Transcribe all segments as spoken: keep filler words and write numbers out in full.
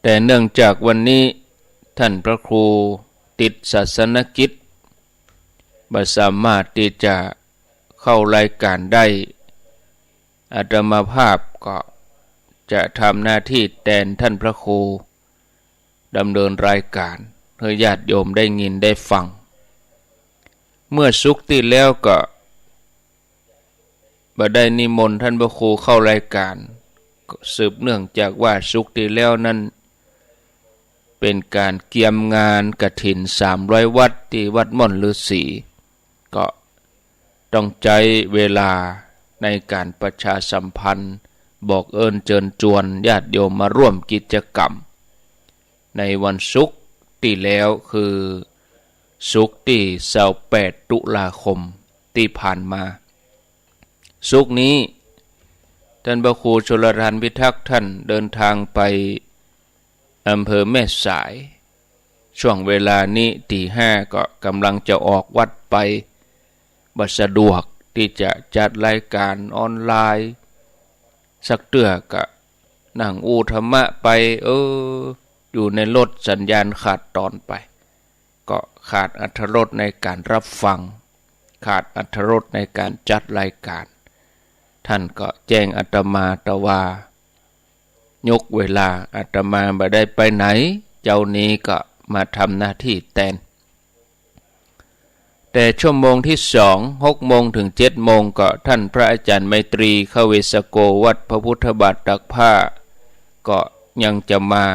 แต่เนื่องจากวันนี้ท่านพระครูติดศาสนกิจ บ่สามารถตี้จะเข้ารายการได้ อาตมาภาพก็จะทำหน้าที่แตนท่านพระครู ดำเนินรายการหื้อญาติโยมได้ยินได้ฟัง เมื่อศุกร์ตี้แล้วก็บ่ได้นิมนต์ท่านพระครูเข้ารายการ สืบเนื่องจากว่าศุกร์ตี้แล้วนั้น เป๋นก๋านเกียมงานกฐินสามร้อยวัตรตี้วัดม่อนฤๅษี ก็ต้องใจ๊เวลาในก๋านประชาสัมพันธ์ บอกเอิ้นเจิญจวนญาติโยมมาร่วมกิจกรรม ในวันศุกร์ตี้แล้วคือศุกร์ตี้ซาวแปดตุลาคมตี้ผ่านมา ศุกร์นี้ท่านพระครูชลทานพิทักษ์ท่านเดินทางไป อำเภอแม่สาย ช่วงเวลานี้ตีห้าก็ก่ำลังจะออกวัดไป บ่สะดวกตี้จะจัดรายการออนไลน์สักเตื้อ ก็นั่งอู้ธรรมะไป เออ อยู่ในรถสัญญาณขาดตอนไป ก็ขาดอรรถรสในก๋านรับฟัง ขาดอรรถรสในก๋านจัดรายการ ท่านก็แจ้งอาตมาตะว่า ยกเวลาอาตมาบ่ได้ไปไหน เจ๊านี้ก็มาทำหน้าที่แตน แต่ชั่วโมงตี้สอง หกโมงเถิงเจ็ดโมง ก็ท่านพระอาจารย์ไมตรี ขเวสโก วัดพระพุทธบาทตากผ้า ก็ยังจะมา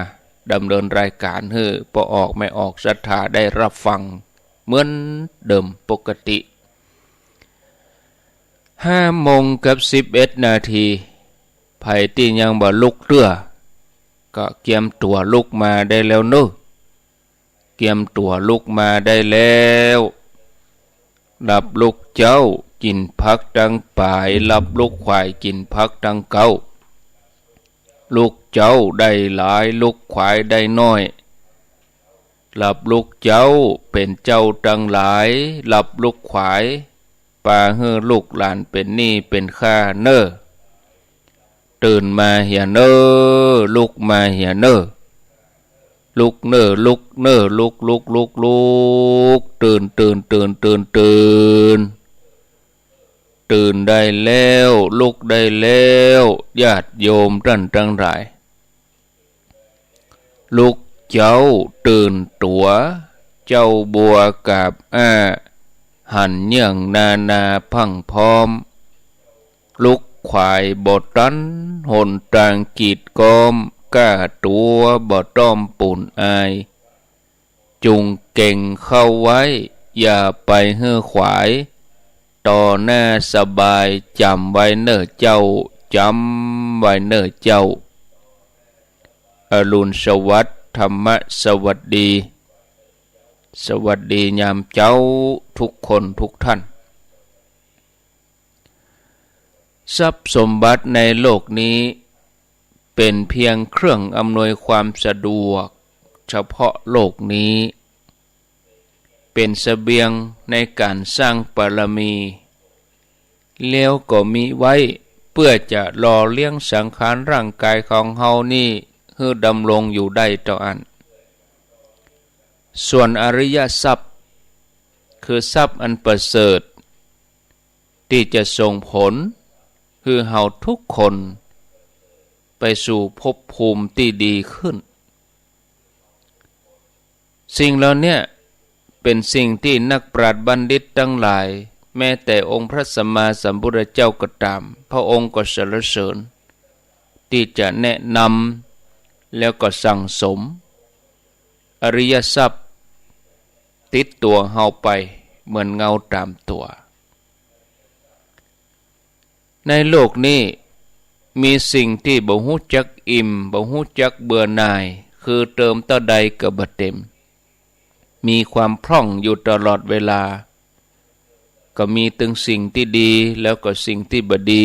ดำเนินรายการหื้อป้อออกแม่ออกศรัทธาได้รับฟังเหมือนเดิมปกติ ห้าโมงกับสิบเอ็ดนาที ใผตี้ยังบ่ลุกเตื้อ ก็เกียมตั๋วลุกมาได้แล้วเนาะ เกียมตั๋วลุกมาได้แล้ว หลับลูกเจ๊ากิ๋นผักตังป๋าย หลับลูกขวายกิ๋นผักตังเก๊า ลูกเจ๊าได้หลาย ลูกขวายได้น้อย หลับลูกเจ๊าเป๋นเจ้าตังหลาย หลับลูกขวาย ปาหื้อลูกหลานเป๋นหนี้เป๋นค่าเน่อ ตื่นมาเหียเน่อ ลุกมาเหียเน่อ ลุกเน่อ ลุกเน่อ ลุก ลุก ลุก ลุก ตื่น ตื่น ตื่น ตื่น ตื่น ตื่นได้แล้ว ลุกได้แล้ว ญาติโยมต้านตังหลาย ลูกเจ๊าตื่นตั๋ว เจ้าบัวกาบอ้า หันเยื่องนานาพรั่งพร้อม ลูกขวายบ่ตัน หนตางกีดก๊อม ก้าตั๋วบ่ต้อมปูนอาย จุ่งเก๋งเข้าไว้ อย่าไปหื้อขวาย ต่อหน้าสบาย จ๋ำไว้เน่อเจ้า จ๋ำไว้เน่อเจ้า อรุณสวัสดิ์ ธรรมะสวัสดี สวัสดียามเจ๊าทุกคนทุกท่าน ทรัพย์สมบัติในโลกนี้ เป๋นเพียงเครื่องอำนวยความสะดวกเฉพาะโลกนี้ เป๋นเสบียงในก๋านสร้างบารมี แล้วก็มีไว้เปื้อจะหล่อเลี้ยงสังขารร่างกายของเฮานี่หื้อดำรงอยู่ได้เต้าอั้น ส่วนอริยทรัพย์ คือทรัพย์อันประเสริฐ ตี้จะส่งผลหื้อเฮาทุกคนไปสู่ภพภูมิตี้ดีขึ้น สิ่งเหล่าเนี้ยเป๋นสิ่งตี้นักปราชญ์บัณฑิตตังหลาย แม้แต่องค์พระสัมมาสัมพุทธเจ้าก็ต๋าม พระองค์ก็สรรเสริญ ตี้จะแนะนำ แล้วก็สั่งสม อริยทรัพย์ติดตั๋วเฮาไปเหมือนเงาต๋ามตั๋ว ในโลกนี้มีสิ่งตี้บ่ฮู้จักอิ่ม บ่ฮู้จักเบื่อหน่าย คือเติมเต้าใดก็บ่เต๋ม มีความพร่องอยู่ตลอดเวลา ก็มีตึงสิ่งตี้ดี แล้วก็สิ่งตี้บ่ดี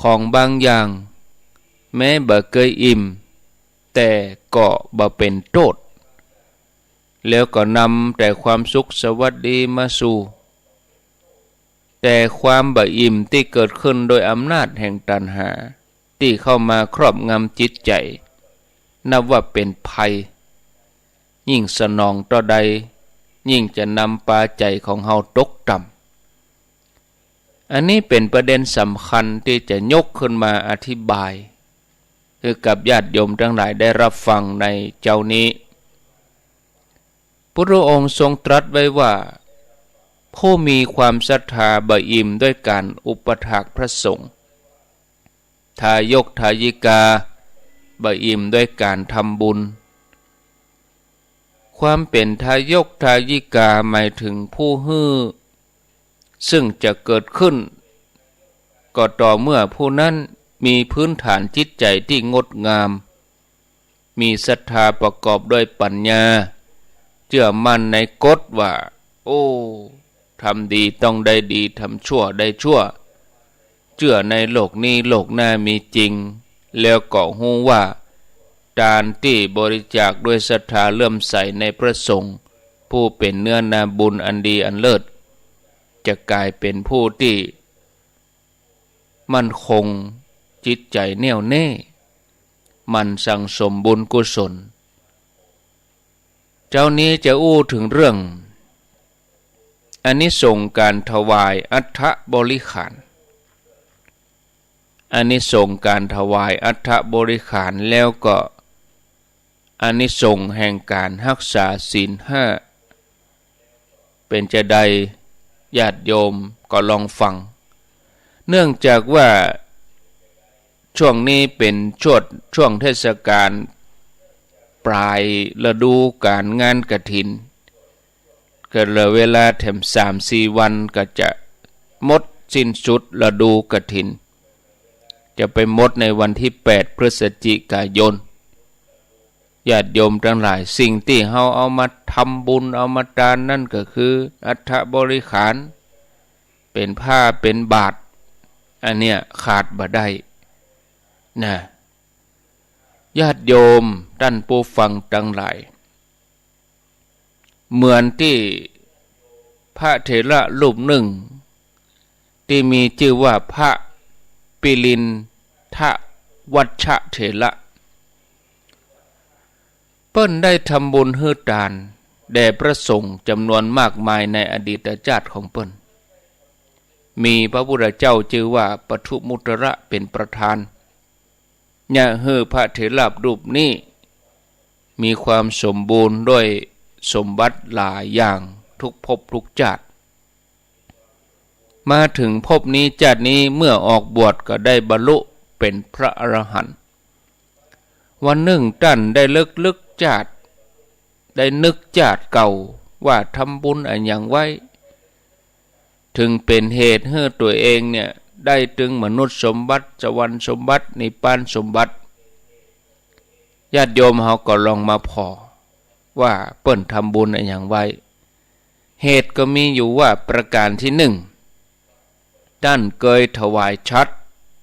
ของบางอย่างแม้บ่เกยอิ่ม แต่ก็บ่เป๋นโต้ษ แล้วก็นำแต่ความสุขสวัสดีมาสู่ แต่ความบ่อิ่มตี้เกิดขึ้นโดยอำนาจแห่งตัณหา ตี้เข้ามาครอบงำจิตใจ๋ นับว่าเป๋นภัย ยิ่งสนองเต้าใด ยิ่งจะนำปาใจ๋ของเฮาตกต่ำ อันนี้เป๋นประเด็นสำคัญตี้จะยกขึ้นมาอธิบาย หื้อกับญาติโยมตังหลายได้ฮับฟังในเจ๊านี้ พุทธองค์ทรงตรัสไว้ว่า ผู้มีความศรัทธาบ่อิ่มด้วยก๋านอุปถากพระสงฆ์ ทายกทายิกาบ่อิ่มด้วยก๋านทำบุญ ความเป๋นทายกทายิกาหมายเถิงผู้หื้อ ซึ่งจะเกิดขึ้น ก็ต่อเมื่อผู้นั้นมีพื้นฐานจิตใจ๋ตี้งดงาม มีศรัทธาประกอบด้วยปัญญา เจื้อมั่นในกฎว่า โอ้ ทำดีต้องได้ดี ทำชั่วได้ชั่ว เจื้อในโลกนี้โลกหน้ามีจริง แล้วก็ฮู้ว่า ตานตี้บริจาคด้วยศรัทธาเลื่อมใสในพระสงฆ์ ผู้เป๋นเนื้อนาบุญอันดีอันเลิศ จะก๋ายเป๋นผู้ตี้ มั่นคง จิตใจ๋แน่วแน่ หมั่นสั่งสมบุญกุศล เจ๊านี้จะอู้เถิงเรื่อง อานิสงส์ก๋านถวายอัฐบริขาร อานิสงส์ก๋านถวายอัฐบริขาร แล้วก็ อานิสงส์แห่งก๋านฮักษาศีลห้า เป๋นจาใด ญาติโยมก็ลองฟัง เนื่องจากว่า ช่วงนี้เป๋นช่วง ช่วงเทศกาล ปลายฤดูก๋านงานกฐิน ก็เหลือเวลาแถมสามสี่วันก็จะหมดสิ้นสุดฤดูกฐิน จะไปหมดในวันตี้แปดพฤศจิกายน ญาติโยมตังหลาย สิ่งตี้เฮาเอามาทำบุญเอามาตานนั้นก็คืออัฐบริขาร เป๋นผ้าเป๋นบาตร อันเนี้ยขาดบ่ได้นะ ญาติโยมต้านผู้ฟังตังหลาย เหมือนตี้พระเถระรูปนึ่ง ตี้มีจื้อว่าพระปิลินทวัชชะเถระ เปิ้นได้ทำบุญหื้อตานแด่พระสงฆ์จ๋ำนวนมากมายในอดีตจาติของเปิ้น มีพระพุทธเจ้าจื้อว่าปทุมมุตตระเป๋นประธาน เยียะหื้อพระเถระรูปนี้ มีความสมบูรณ์ด้วยสมบัติหลายอย่างทุกภพทุกจาติ มาเถิงภพนี้จาตินี้ เมื่อออกบวชก็ได้บรรลุเป๋นพระอรหันต์ วันนึ่งต้านได้ระลึกจาติ ได้นึกจาติเก่าว่าทำบุญอะหยังไว้ เถิงเป๋นเหตุหื้อตั๋วเองเนี่ย ได้ตึงมนุษย์สมบัติ สวรรค์สมบัติ นิพพานสมบัติ ญาติโยมเฮาก็ลองมาผ่อ ว่าเปิ้นทำบุญอะหยังไว้ เหตุก็มีอยู่ว่าประก๋านตี้นึ่ง ต้านเกยถวายฉัตร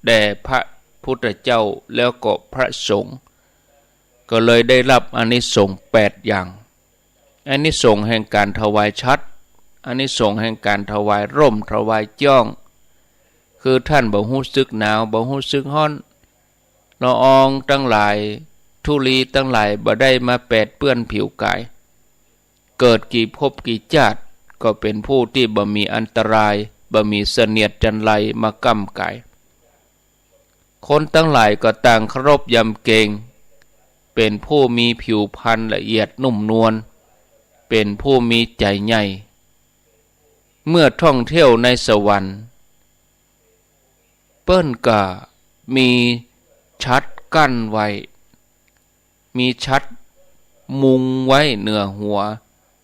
แด่พระพุทธเจ้าแล้วก็พระสงฆ์ ก็เลยได้ฮับอานิสงส์แปดอย่าง อานิสงส์แห่งก๋านถวายฉัตร อานิสงส์แห่งก๋านถวายฮ่มถวายจ้อง คือต้านบ่ฮู้สึกหนาว บ่ฮู้สึกฮ้อน ละอองตังหลาย ธุลีตังหลายบ่ได้มาแปดเปื้อนผิวก๋าย เกิดกี่ภพกี่จาติก็เป๋นผู้ตี้บ่มีอันตราย บ่มีเสนียดจัญไรมาก้ำก๋าย คนตังหลายก็ต่างเคารพยำเกรง เป๋นผู้มีผิวพรรณละเอียดนุ่มนวล เป๋นผู้มีใจ๋ใหญ่ เมื่อท่องเที่ยวในสวรรค์ เปิ้นก็มีฉัตรกั้นไว้ มีฉัตรมุงไว้เหนือหัว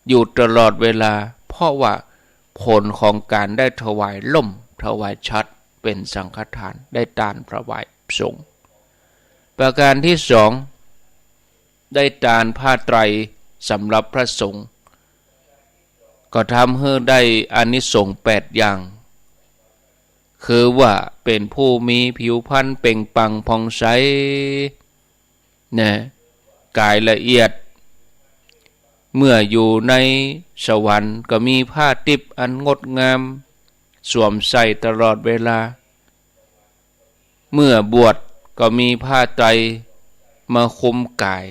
อยู่ตลอดเวลา เพราะว่าผลของก๋านได้ถวายฮ่มถวายฉัตรเป๋นสังฆทาน ได้ตานถวายสงฆ์ ประก๋านตี้สอง ได้ตานผ้าไตรสำหรับพระสงฆ์ ก็ทำหื้อได้อานิสงส์แปดอย่าง คือว่าเป๋นผู้มีผิวพรรณเปล่งปลั่งผ่องใส นะ ก๋ายละเอียด เมื่ออยู่ในสวรรค์ก็มีผ้าทิพย์อันงดงามสวมใส่ตลอดเวลา เมื่อบวช ก็มีผ้าไตรมาคลุมก๋าย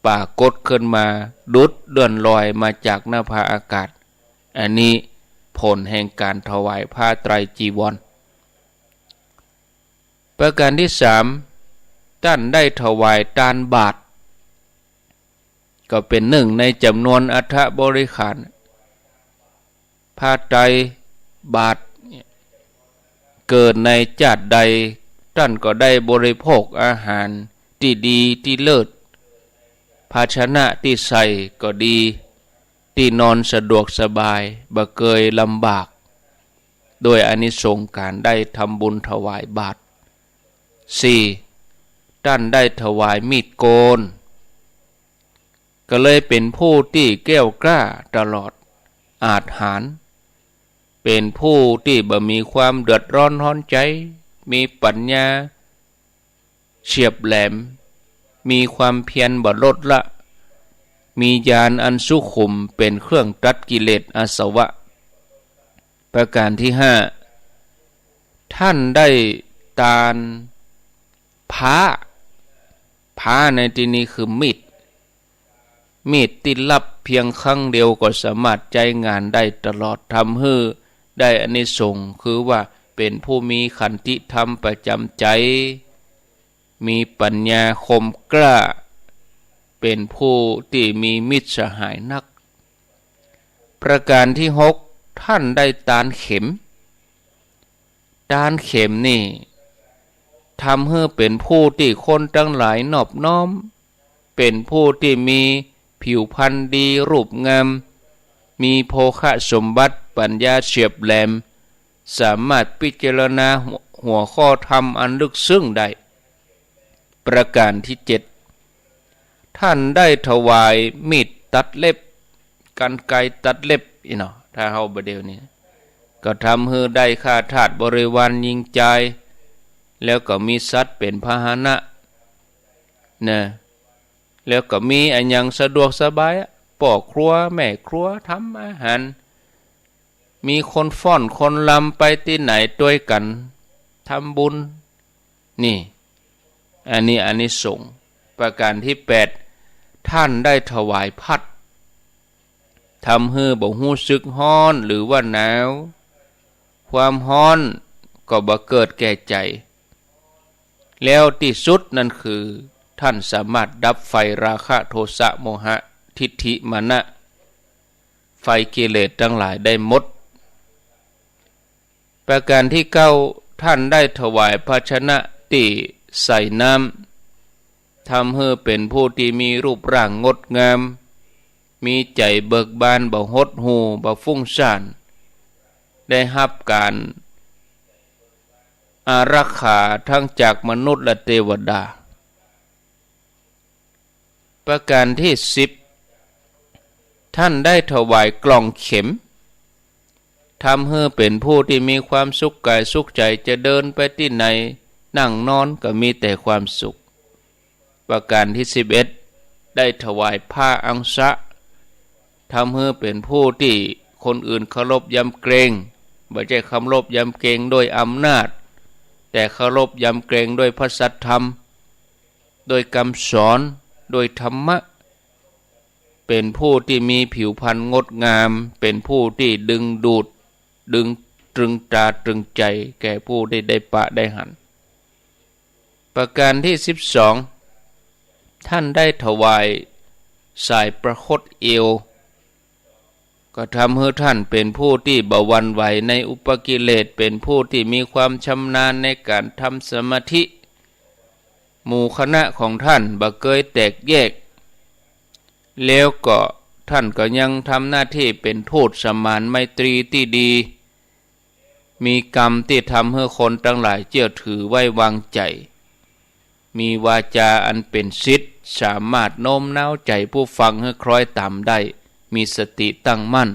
ปรากฏขึ้นมาดุจเลื่อนลอยมาจากหน้าผาอากาศ อันนี้ผลแห่งการถวายผ้าไตรจีวร ประการที่สาม ต้านได้ถวายตานบาตร ก็เป๋นนึ่งในจ๋ำนวนอัฐบริขาร ผ้าไตรบาตร เกิดในจ๊าดใด ต้านก็ได้บริโภคอาหารตี้ดีตี้เลิศ ภาชนะตี้ใส่ก็ดี ตี้นอนสะดวกสบาย บ่เกยลำบาก โดยอานิสงส์ก๋านได้ทำบุญถวายบาตร สี่ ต้านได้ถวายมีดโกน ก็เลยเป๋นผู้ตี้แกล้วกล้าตลอดอาจหาญ เป๋นผู้ตี้บ่มีความเดือดร้อนฮ้อนใจ๋ มีปัญญาเฉียบแหลม มีความเพียรบ่ลดละ มีญาณอันสุขุมเป๋นเครื่องตัดกิเลสอาสวะ ประการที่ห้า ต้านได้ตานพร้า พร้าในตี้นี้คือมีด มีดตี้ลับเพียงครั้งเดียวก็สามารถใจ๊งานได้ตลอด ทำหื้อได้อานิสงส์ คือว่าเป๋นผู้มีขันติธรรมประจ๋ำใจ๋ มีปัญญาคมกล้า เป๋นผู้ตี้มีมิตรสหายนัก ประการที่หก ต้านได้ตานเข็ม ตานเข็มนี่ทำหื้อเป๋นผู้ตี้คนตังหลายนอบน้อม เป๋นผู้ตี้มีผิวพรรณดีรูปงาม มีโภคสมบัติ ปัญญาเฉียบแหลม สามารถพิจารณาหัว หัวข้อธรรมอันลึกซึ้งได้ ประการที่เจ็ด ต้านได้ถวายมีดตัดเล็บ กรรไกรตัดเล็บอี้เนาะ ถ้าเฮาบ่าเดี่ยวนี้ ก็ทำหื้อได้ข้าทาสบริวารญิงจาย แล้วก็มีสัตว์เป๋นพาหนะ นะ แล้วก็มีอะหยังสะดวกสบายอะ ป้อครัวแม่ครัวทำอาหาร มีคนฟ้อนคนรำไปตี้ไหนตวยกั๋นทำบุญ นี่ อันนี้อานิสงส์ ประการที่แปด ต้านได้ถวายพัด ทำหื้อบ่ฮู้สึกฮ้อนหรือว่าหนาว ความฮ้อนก็บ่เกิดแก่ใจ๋ แล้วตี้สุดนั้นคือ ต้านสามารถดับไฟราคะโทสะโมหะทิฏฐิมานะ ไฟกิเลสตังหลายได้หมด ประการที่เก้า ต้านได้ถวายภาชนะตี้ใส่น้ำ ทำหื้อเป๋นผู้ตี้มีรูปร่างงดงาม มีใจ๋เบิกบาน บ่หดหู่ บ่ฟุ้งซ่าน ได้ฮับก๋านอารักขาตึงจากมนุษย์และเตวดา ประการที่สิบ ต้านได้ถวายกล่องเข็ม ทำหื้อเป๋นผู้ตี้มีความสุขก๋ายสุขใจ๋ จะเดินไปตี้ไหน นั่งนอนก็มีแต่ความสุข ประการที่สิบเอ็ด ได้ถวายผ้าอังสะ ทำหื้อเป๋นผู้ตี้คนอื่นเคารพยำเกรง บ่ใจ้เคารพยำเกรงด้วยอำนาจ แต่เคารพยำเกรงด้วยพระสัทธรรม ด้วยกำสอน ด้วยธรรมะ เป๋นผู้ตี้มีผิวพรรณงดงาม เป๋นผู้ตี้ดึงดูด ดึง ตรึงตาตรึงใจ๋แก่ผู้ตี้ได้ปะได้หัน ประการที่สิบสอง ต้านได้ถวายสายประคตเอว ก็ทำหื้อต้านเป๋นผู้ตี้บ่หวั่นไหวในอุปกิเลส เป๋นผู้ตี้มีความชำนาญในก๋านทำสมาธิ หมู่คณะของต้านบ่เกยแตกแยก แล้วก็ต้านก็ยังทำหน้าตี้เป๋นทูตสมานไมตรีตี้ดี มีกำตี้ทำหื้อคนตังหลายเจื้อถือไว้วางใจ๋ มีวาจาอันเป๋นสิทธิ์ สามารถโน้มน้าวใจ๋ผู้ฟังหื้อคล้อยต๋ามได้ มีสติตั้งมั่น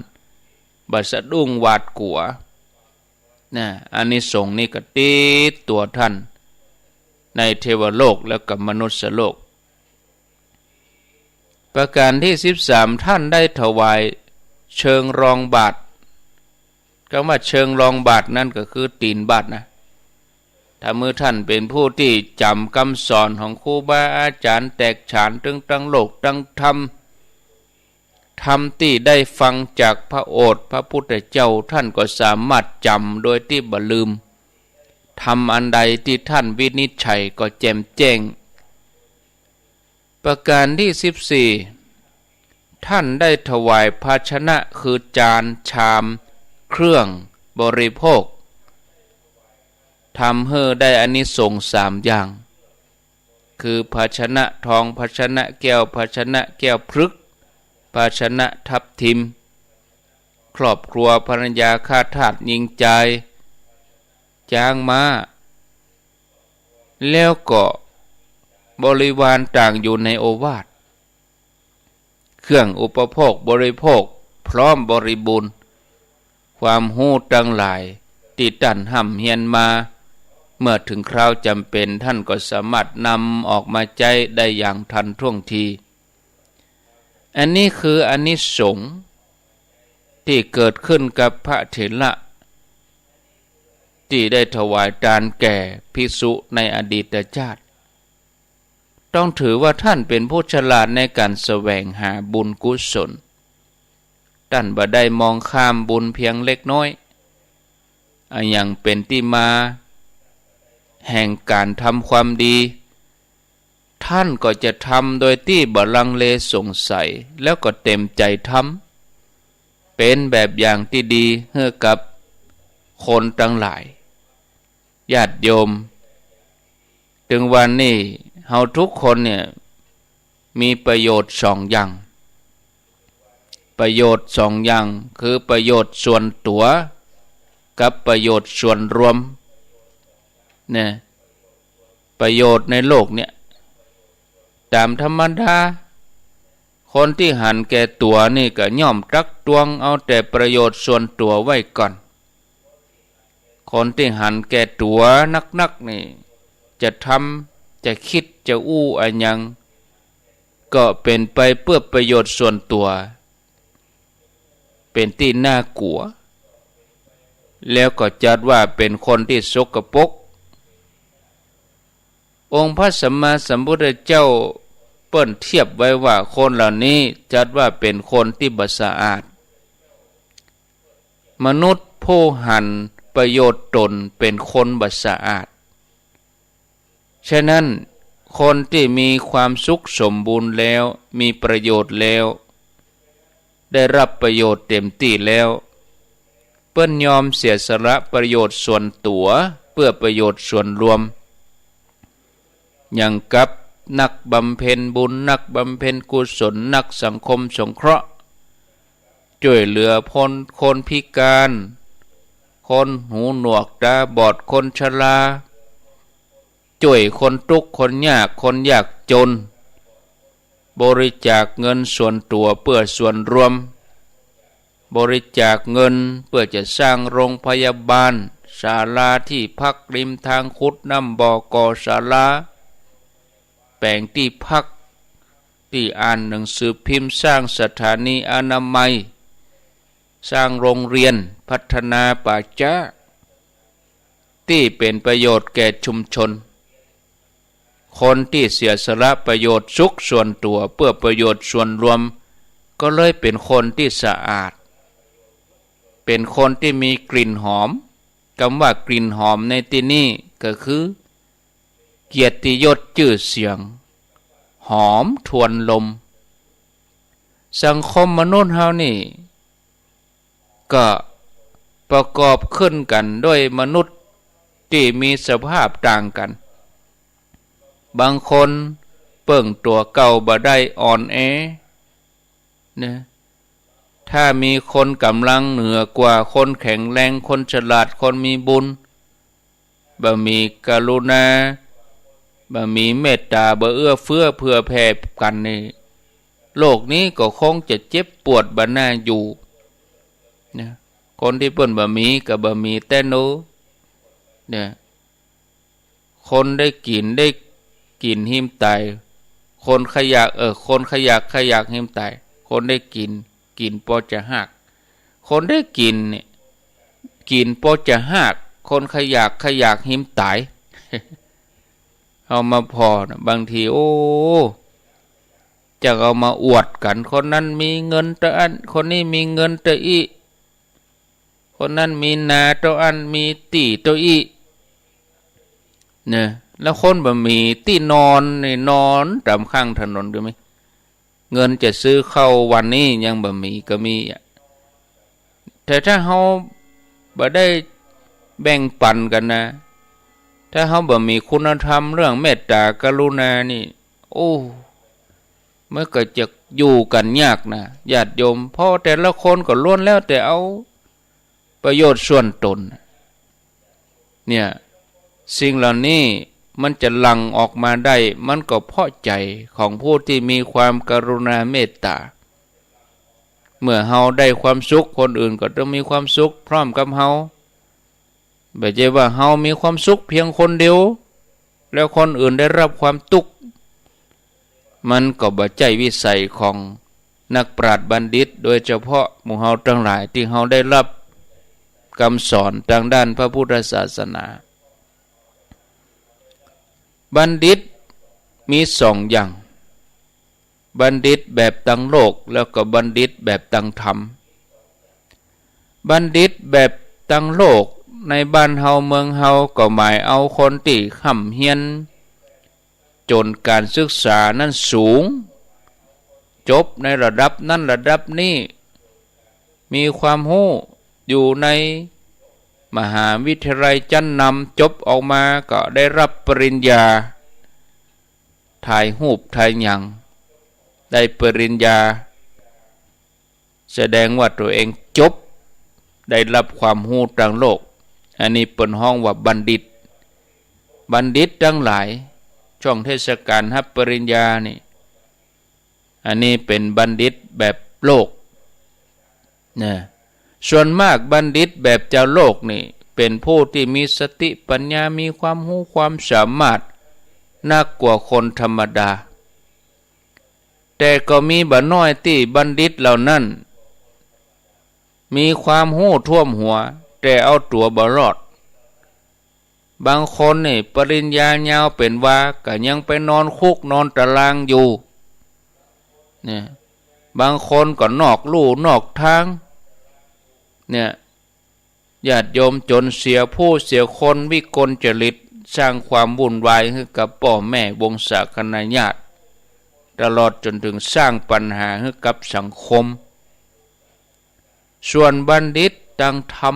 บ่สะดุ้งหวาดกั๋ว นะ อานิสงส์นี้ก็ติดตั๋วต้าน ในเทวโลกแล้วก็มนุษย์โลก ประการที่สิบสาม ต้านได้ถวายเชิงรองบาตร กำว่าเชิงรองบาตรนั้นก็คือตี๋นบาตรนะ ถ้าเมื่อท่านเป๋นผู้ตี้จ๋ำกำสอนของครูบาอาจ๋ารย์แตกฉานตึงตังโลกตังธรรม ธรรมตี้ได้ฟังจากพระโอษฐ์พระพุทธเจ้า ท่านก็สามารถจ๋ำโดยตี้บ่ลืม ธรรมอันใดตี้ท่านวินิจฉัยก็แจ่มแจ้ง ประการตี้สิบสี่ ท่านได้ถวายภาชนะคือจาน ชาม เครื่องบริโภค ทำหื้อได้อานิสงส์สามอย่าง คือภาชนะทอง ภาชนะแก้ว ภาชนะแก้วพฤกษ์ ภาชนะทับทิม ครอบครัวภรรยาข้าทาสญิงจาย จ๊างม้า แล้วก็บริวารต่างอยู่ในโอวาท เครื่องอุปโภคบริโภคพร้อมบริบูรณ์ ความฮู้ตังหลายตี้ต้านฮ่ำเฮียนมา เมื่อเถิงคราวจ๋ำเป๋น ท่านก็สามารถนำออกมาใจ๊ได้อย่างทันท่วงที อันนี้คืออานิสงส์ตี้เกิดขึ้นกับพระเถระตี้ได้ถวายตานแก่ภิกษุในอดีตชาติ ต้องถือว่าท่านเป๋นผู้ฉลาดในก๋านแสวงหาบุญกุศล ต้านบ่ได้มองข้ามบุญเพียงเล็กน้อย อะหยังเป๋นตี้มาแห่งก๋านทำความดี ท่านก็จะทำโดยตี้บ่ลังเลสงสัย แล้วก็เต๋มใจ๋ทำ เป๋นแบบอย่างตี้ดีหื้อกับคนตังหลาย ญาติโยม ตึงวันนี้เฮาทุกคนเนี่ย มีประโยชน์สองอย่าง ประโยชน์สองอย่าง คือประโยชน์ส่วนตั๋วกับประโยชน์ส่วนรวม เนี่ย ประโยชน์ในโลกเนี่ย ต๋ามธรรมดา คนตี้หันแก่ตั๋วนี่ก็ย่อมตักตวงเอาแต่ประโยชน์ส่วนตั๋วไว้ก่อน คนตี้หันแก่ตั๋วนักๆ นี่ จะทำ จะกึ๊ด จะอู้อะหยัง ก็เป๋นไปเปื้อประโยชน์ส่วนตั๋ว เป๋นตี้น่ากลัว แล้วก็จัดว่าเป๋นคนตี้สกปรก องค์พระสัมมาสัมพุทธเจ้าเปิ้นเทียบไว้ว่าคนเหล่านี้จัดว่าเป๋นคนตี้บ่สะอาด มนุษย์ผู้หันประโยชน์ตนเป๋นคนบ่สะอาด ฉะนั้นคนตี้มีความสุขสมบูรณ์แล้ว มีประโยชน์แล้ว ได้รับประโยชน์เต๋มตี้แล้ว เปิ้นยอมเสียสละประโยชน์ส่วนตั๋วเปื้อประโยชน์ส่วนรวม อย่างกับนักบำเพ็ญบุญ นักบำเพ็ญกุศล นักสังคมสงเคราะห์ จ้วยเหลือคน คนพิการ คนหูหนวกตาบอด คนชรา จ้วยคนตุ๊กข์คนยาก คนยากจน บริจาคเงินส่วนตั๋วเปื้อส่วนรวม บริจาคเงินเปื้อจะสร้างโรงพยาบาล ศาลาตี้พักริมตาง ขุดน้ำบ่อ ก่อศาลา แป๋งตี้พัก ตี้อ่านหนังสือพิมพ์ สร้างสถานีอนามัย สร้างโรงเรียน พัฒนาป่าจ๊า ตี้เป๋นประโยชน์แก่ชุมชน คนตี้เสียสละประโยชน์สุขส่วนตั๋วเปื้อประโยชน์ส่วนรวม ก็เลยเป๋นคนตี้สะอาด เป๋นคนตี้มีกลิ่นหอม กำว่ากลิ่นหอมในตี้นี้ก็คือ เกียรติยศจื้อเสียง หอมทวนลม สังคมมนุษย์เฮานี่ ก็ประกอบขึ้นกั๋นด้วยมนุษย์ตี้มีสภาพต่างกั๋น บางคนเปิ้งตั๋วเก่าบ่ได้ อ่อนแอ นะ ถ้ามีคนก๋ำลังเหนือกว่า คนแข็งแรง คนฉลาด คนมีบุญ บ่มีกรุณา บ่มีเมตต๋า บ่เอื้อเฟื้อเผื่อแผ่กั๋นนี่ โลกนี้ก็คงจะเจ็บปวดบ่น่าอยู่ นะ คนตี้เปิ้นบ่มีก็บ่มีแต๊โน้ เนี่ย คนได้กิ๋น ได้กิ๋นหิ้มต๋าย คนขยัก เออ คนขยัก ขยักหิ้มต๋าย คนได้กิ๋น กิ๋นปอจะฮาก คนได้กิ๋นเนี่ย กิ๋นปอจะฮาก คนขยัก ขยักหิ้มต๋าย เฮามาผ่อนะ บางที โอ้ จักเอามาอวดกั๋น คนนั้นมีเงินเต้าอั้น คนนี้มีเงินเต้าอี้ คนนั้นมีนาเต้าอั้น มีตี้เต้าอี้ เนี่ย แล้วคนบ่มีตี้นอนนี่ นอนต๋ามข้างถนนก็มี เงินจะซื้อข้าววันนี้ยังบ่มีก็มีอะ แต่ถ้าเฮาบ่ได้แบ่งปันกั๋นนะ ถ้าเฮาบ่มีคุณธรรมเรื่องเมตตากรุณานี่ โอ้ มันก็จะอยู่กั๋นยากนะ ญาติโยม เพราะแต่ละคนก็ล้วนแล้วแต่เอาประโยชน์ส่วนตน เนี่ย สิ่งเหล่านี้มันจะหลั่งออกมาได้ มันก็เพราะใจ๋ของผู้ที่มีความกรุณาเมตตา เมื่อเฮาได้ความสุข คนอื่นก็ต้องมีความสุขพร้อมกับเฮา บ่ใจ้ว่าเฮามีความสุขเพียงคนเดียว แล้วคนอื่นได้รับความตุ๊กข์ มันก็บ่ใจ้วิสัยของนักปราชญ์บัณฑิต โดยเฉพาะหมู่เฮาตังหลายตี้เฮาได้รับกำสอนตางด้านพระพุทธศาสนา บัณฑิตมีสองอย่าง บัณฑิตแบบตางโลก แล้วก็บัณฑิตแบบตางธรรม บัณฑิตแบบตางโลกในบ้านเฮาเมืองเฮาก็หมายเอาคนตี้ฮ่ำเฮียน จ๋นก๋านศึกษานั้นสูง จบในระดับนั้นระดับนี้ มีความฮู้อยู่ในมหาวิทยาลัยจั๊นนำ จบออกมาก็ได้รับปริญญา ถ่ายฮูปถ่ายหยัง ได้ปริญญา แสดงว่าตั๋วเองจบ ได้รับความฮู้ตางโลก อันนี้เปิ้นฮ้องว่าบัณฑิต บัณฑิตตังหลาย ช่วงเทศกาลฮับปริญญานี่ อันนี้เป๋นบัณฑิตแบบโลกนะ ส่วนมากบัณฑิตแบบจาวโลกนี่ เป๋นผู้ตี้มีสติปัญญา มีความฮู้ความสามารถนักกว่าคนธรรมดา แต่ก็มีบ่น้อยตี้บัณฑิตเหล่านั้น มีความฮู้ท่วมหัว แต่เอาตั๋วบ่รอด บางคนนี่ปริญญายาวเป๋นวา ก็ยังไปนอนคุกนอนตารางอยู่ เนี่ย บางคนก็นอกลู่นอกตาง เนี่ย ญาติโยมจ๋นเสียผู้เสียคน วิกลจริต สร้างความวุ่นวายหื้อกับป้อแม่วงศาคณาญาติ ตลอดจ๋นเถิงสร้างปัญหาหื้อกับสังคม ส่วนบัณฑิตตางธรรม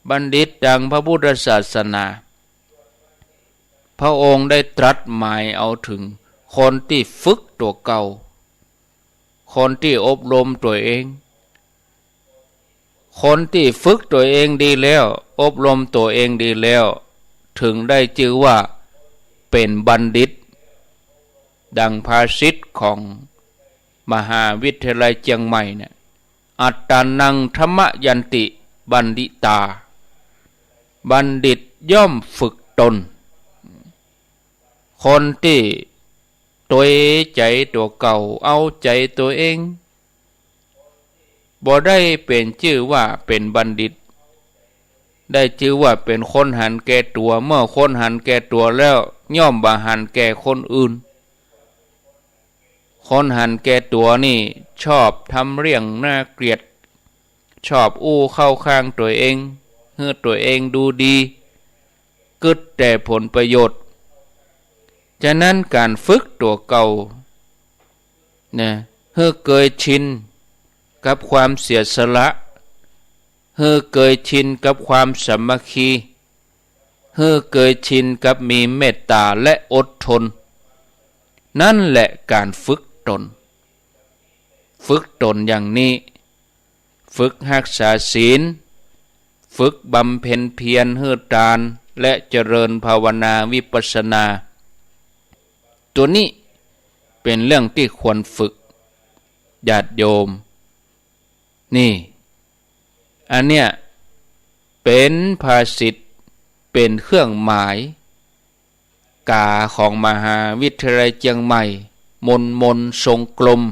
บัณฑิตตางพระพุทธศาสนา พระองค์ได้ตรัสหมายเอาเถิงคนตี้ฝึกตั๋วเก่า คนตี้อบรมตั๋วเอง คนตี้ฝึกตั๋วเองดีแล้ว อบรมตั๋วเองดีแล้ว เถิงได้จื้อว่าเป๋นบัณฑิต ดังภาษิตของมหาวิทยาลัยเจียงใหม่เนี่ย อัตตานัง ธรรมยันติ บัณฑิตา บัณฑิตย่อมฝึกตน คนตี้ตวยใจ๋ตั๋วเก่า เอาใจ๋ตั๋วเอง บ่ได้เป๋นจื้อว่าเป๋นบัณฑิต ได้จื้อว่าเป๋นคนหันแก่ตั๋ว เมื่อคนหันแก่ตั๋วแล้ว ย่อมบ่หันแก่คนอื่น คนหันแก่ตั๋วนี่ชอบทำเรื่องน่าเกลียด ชอบอู้เข้าข้างตั๋วเอง หื้อตั๋วเองดูดี กึ๊ดแต่ผลประโยชน์ ฉะนั้นก๋านฝึกตั๋วเก่านะ หื้อเกยชินกับความเสียสละ หื้อเกยชินกับความสามัคคี หื้อเกยชินกับมีเมตตาและอดทน นั่นแหละก๋านฝึกตน ฝึกตนอย่างนี้ ฝึกฮักษาศีล ฝึกบำเพ็ญเพียรหื้อตาน และเจริญภาวนาวิปัสสนา ตั๋วนี้เป๋นเรื่องตี้ควรฝึก ญาติโยม นี่ อันเนี้ยเป๋นภาษิต เป๋นเครื่องหมายก๋าของมหาวิทยาลัยเจียงใหม่ มนมนทรงกลม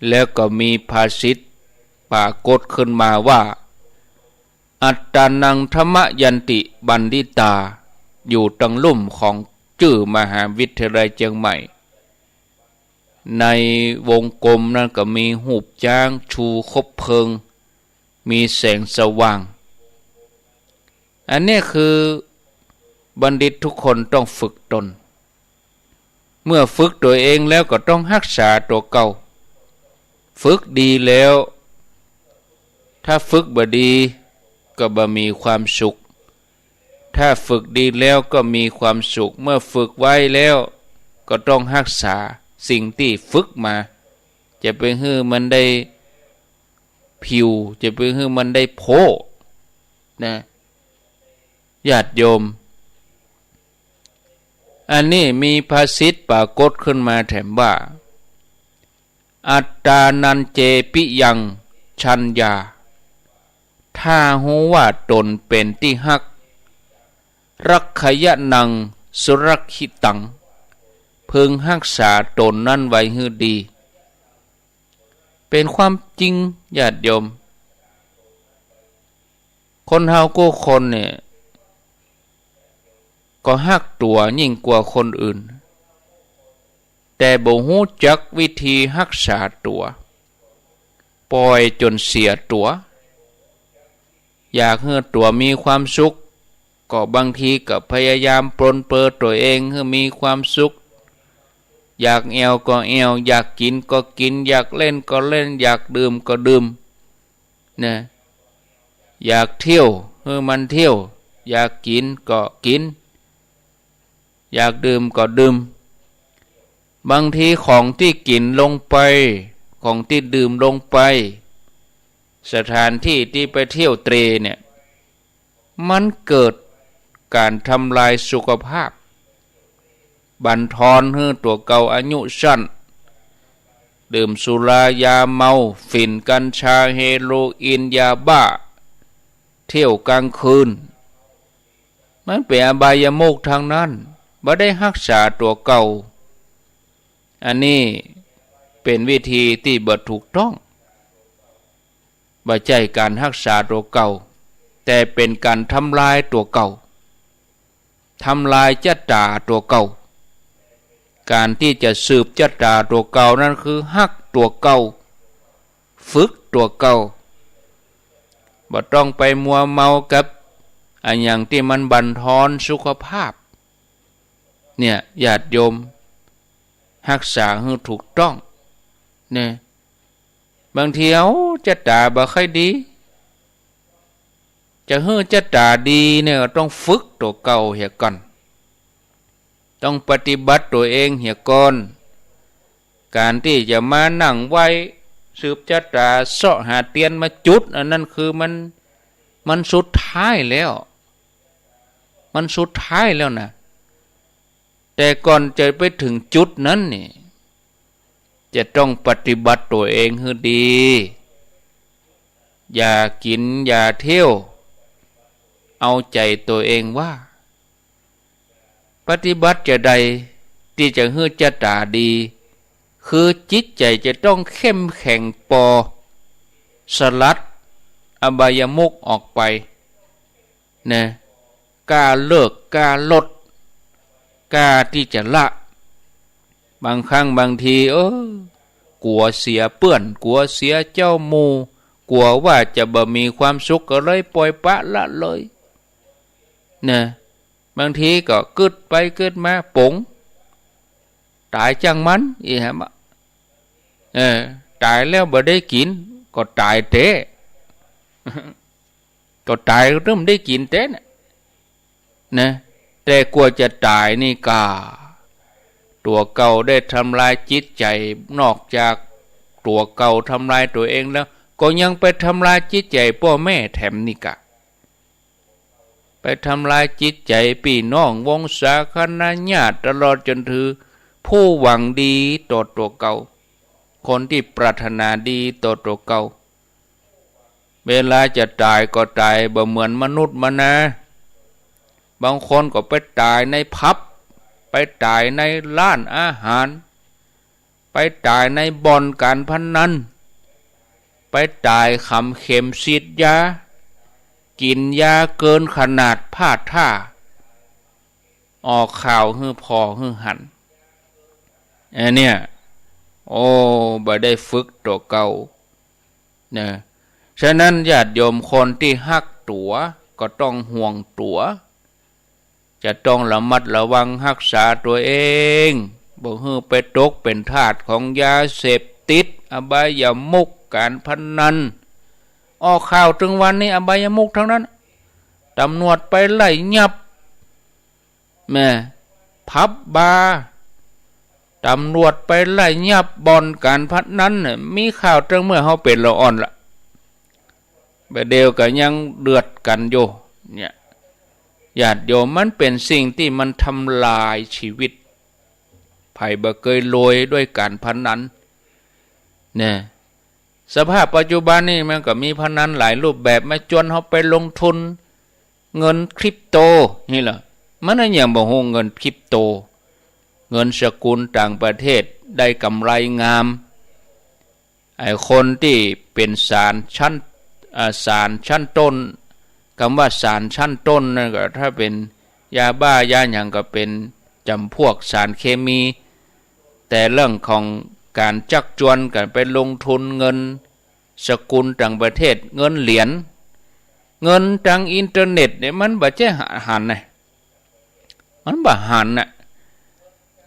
แล้วก็มีภาษิตปรากฏขึ้นมาว่า อัตตานัง ธรรมยันติ บัณฑิตา อยู่ตังลุ่มของจื้อมหาวิทยาลัยเจียงใหม่ ในวงกลมนั้นก็มีฮูปจ๊างชูคบเพลิง มีแสงสว่าง อันเนี้ยคือบัณฑิตทุกคนต้องฝึกตน เมื่อฝึกตัวเองแล้วก็ต้องฮักษาตั๋วเก่า ฝึกดีแล้ว ถ้าฝึกบ่ดีก็บ่มีความสุข ถ้าฝึกดีแล้วก็มีความสุข เมื่อฝึกไว้แล้วก็ต้องฮักษาสิ่งตี้ฝึกมา จะไปหื้อมันได้ผิว จะไปหื้อมันได้โพ้นะ ญาติโยม อันนี้มีภาษิตปรากฏขึ้นมาแถมว่า อัตตานัญเจปิยัง ชัญญา ถ้าฮู้ว่าตนเป๋นตี้ฮัก รักขยะนัง สุรักขิตัง พึงฮักษาตนนั้นไว้หื้อดี เป๋นความจริง ญาติโยม คนเฮากู้คนเนี่ย ก็ฮักตั๋วยิ่งกว่าคนอื่น แต่บ่ฮู้จักวิธีฮักษาตั๋ว ป่อยจ๋นเสียตั๋ว อยากหื้อตั๋วมีความสุข ก็บางทีก็พยายามปรนเปรอตั๋วเองหื้อมีความสุข อยากแอ่วก็แอ่ว อยากกิ๋นก็กิ๋น อยากเล่นก็เล่น อยากดื่มก็ดื่ม นะ อยากเที่ยวหื้อมันเที่ยว อยากกิ๋นก็กิ๋น อยากดื่มก็ดื่ม บางทีของตี้กิ๋นลงไป ของตี้ดื่มลงไป สถานตี้ตี้ไปเที่ยวเตร่เนี่ย มันเกิดก๋านทำลายสุขภาพ บั่นทอนหื้อตั๋วเก่าอายุสั้น ดื่มสุรายาเมา ฝิ่น กัญชา เฮโรอีน ยาบ้า เที่ยวกลางคืน มันเป๋นอบายมุขตังนั้น บ่ได้ฮักษาตั๋วเก่า อันนี้เป๋นวิธีตี้บ่ถูกต้อง บ่ใจ้ก๋านฮักษาตั๋วเก่า แต่เป๋นก๋านทำลายตั๋วเก่า ทำลายจะต๋าตั๋วเก่า ก๋านตี้จะสืบจะต๋าตั๋วเก่านั้นคือฮักตั๋วเก่า ฝึกตั๋วเก่า บ่ต้องไปมัวเมากับอะหยังตี้มันบั่นทอนสุขภาพ เนี่ย ญาติโยม ฮักษาหื้อถูกต้อง เนี่ย บางที เอ้า จะต๋าบ่ค่อยดี จะหื้อจะต๋าดีเนี่ย ก็ต้องฝึกตั๋วเก่าเหียก่อน ต้องปฏิบัติตั๋วเองเหียก่อน ก๋านตี้จะมานั่งไหว้ สืบจะต๋า เซาะหาเตียนมาจุด อันนั้นคือมัน มันสุดท้ายแล้ว มันสุดท้ายแล้วนะ แต่ก่อนจะไปเถิงจุดนั้นนี่ จะต้องปฏิบัติตั๋วเองหื้อดี อย่ากิ๋น อย่าเที่ยว เอาใจ๋ตั๋วเองว่า ปฏิบัติจาใดตี้จะหื้อจะต๋าดี คือจิตใจ๋จะต้องเข้มแข็งปอ สลัดอบายมุขออกไป นะ กล้าเลิก กล้าลด กล้าตี้จะละ บางครั้งบางที เออ กั๋วเสียเปื้อน กั๋วเสียเจ้าหมู่ กั๋วว่าจะบ่มีความสุข ก็เลยป่อยปละละเลย นะ บางทีก็กึ๊ดไปกึ๊ดมา ป๋ง ต๋ายจ้างมัน อี้แหม เออ ต๋ายแล้วบ่ได้กิ๋น ก็ต๋ายแต๊ ก็ต๋ายก็ต้องได้กิ๋นแต๊นะ นะ แต่กว่าจะต๋ายนี่ก้า ตั๋วเก่าได้ทำลายจิตใจ๋ นอกจากตั๋วเก่าทำลายตั๋วเองแล้ว ก็ยังไปทำลายจิตใจ๋ป้อแม่แถมนี่ก้า ไปทำลายจิตใจ๋ปี้น้องวงศาคณาญาติ ตลอดจ๋นเถิงผู้หวังดีต่อตั๋วเก่า คนตี้ปรารถนาดีต่อตั๋วเก่า เวลาจะต๋ายก็ต๋ายบ่เหมือนมนุษย์มานา บางคนก็ไปต๋ายในผับ ไปต๋ายในร้านอาหาร ไปต๋ายในบ่อนก๋านพนัน ไปต๋ายขำเข็มฉีดยา กิ๋นยาเกินขนาดพลาดท่า ออกข่าวหื้อผ่อหื้อหัน อันเนี้ย โอ้ บ่ได้ฝึกตั๋วเก่า นะ ฉะนั้นญาติโยมคนตี้ฮักตั๋วก็ต้องห่วงตั๋ว จะต้องระมัดระวังฮักษาตั๋วเอง บ่หื้อไปตกเป๋นทาสของยาเสพติด อบายมุข ก๋านพนัน ออกข่าวตึงวันนี้อบายมุขตึงนั้น ต๋ำรวจไปไล่ยับ แม่ ผับบาร์ ต๋ำรวจไปไล่ยับบ่อนก๋านพนันเนี่ย มีข่าวตึงเมื่อเฮาเป๋นละอ่อนละ บ่าเดี่ยวก็ยังเดือดกั๋นอยู่ เนี่ย ญาติโยม มันเป๋นสิ่งตี้มันทำลายชีวิต ใผบ่เกยรวยด้วยก๋านพนัน เนี่ย สภาพปัจจุบันนี่มันก็มีพนันหลายรูปแบบ มาจวนเฮาไปลงทุนเงินคริปโตนี่แหละ มันยังบ่ฮู้เงินคริปโต เงินสกุลต่างประเทศได้กำไรงาม ไอ้คนตี้เป๋นศาลชั้น อ่า ศาลชั้นต้น กำว่าศาลชั้นต้นนั่นก็ถ้าเป๋นยาบ้ายาหยังก็เป๋นจ๋ำพวกสารเคมี แต่เรื่องของก๋านจักจวนกั๋นไปลงทุนเงินสกุลต่างประเทศ เงินเหรียญ เงินตางอินเทอร์เน็ตเนี่ย มันบ่ใจ้หันนะ มันบ่หันน่ะ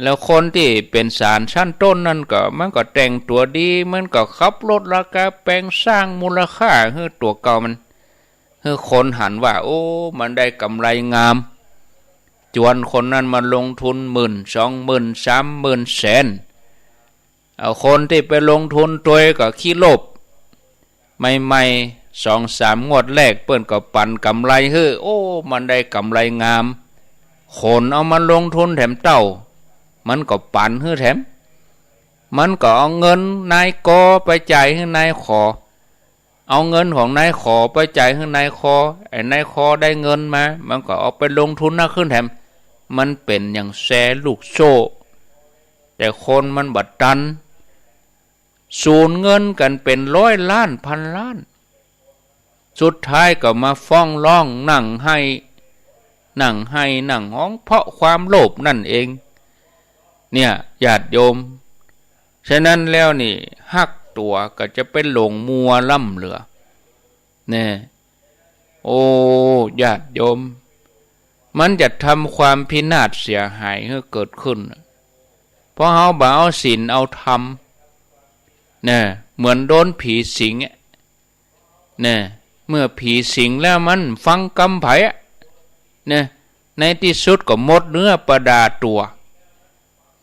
แล้วคนตี้เป๋นศาลชั้นต้นนั่นก็ มันก็แต่งตั๋วดี มันก็ขับรถราคาแพง สร้างมูลค่าหื้อตั๋วเก่ามัน หื้อคนหันว่า โอ้ มันได้กำไรงาม จวนคนนั้นมาลงทุนหมื่น สองหมื่น สามหมื่น แสน เอาคนตี้ไปลงทุนตวยก็ขี้โลภ ใหม่ๆ สองสามงวดแรกเปิ้นก็ปั๋นกำไรหื้อ โอ้ มันได้กำไรงาม ขนเอามาลงทุนแถมเต้า มันก็ปั๋นหื้อแถม มันก็เอาเงินนายกอไปจ่ายหื้อนายขอ เอาเงินของนายขอไปจ่ายหื้อนายคอ ไอ้นายคอได้เงินมา มันก็เอาไปลงทุนนักขึ้นแถม มันเป๋นอย่างแชร์ลูกโซ่ แต่คนมันบ่ตัน สูญเงินกั๋นเป๋นร้อยล้านพันล้าน สุดท้ายก็มาฟ้องร้องนั่งไห้ นั่งไห้นั่งฮ้องเพราะความโลภนั่นเอง เนี่ย ญาติโยม ฉะนั้นแล้วนี่ ฮักตั๋วก็จะไปหลงมัวล้ำเหลือ แน่ โอ้ ญาติโยม มันจะทำความพินาศเสียหายหื้อเกิดขึ้น เพราะเฮาบ่เอาศีลเอาธรรม แน่ เหมือนโดนผีสิงอะ แน่ เมื่อผีสิงแล้วมันฟังกำใผอะ แน่ ในตี้สุดก็หมดเนื้อประดาตั๋ว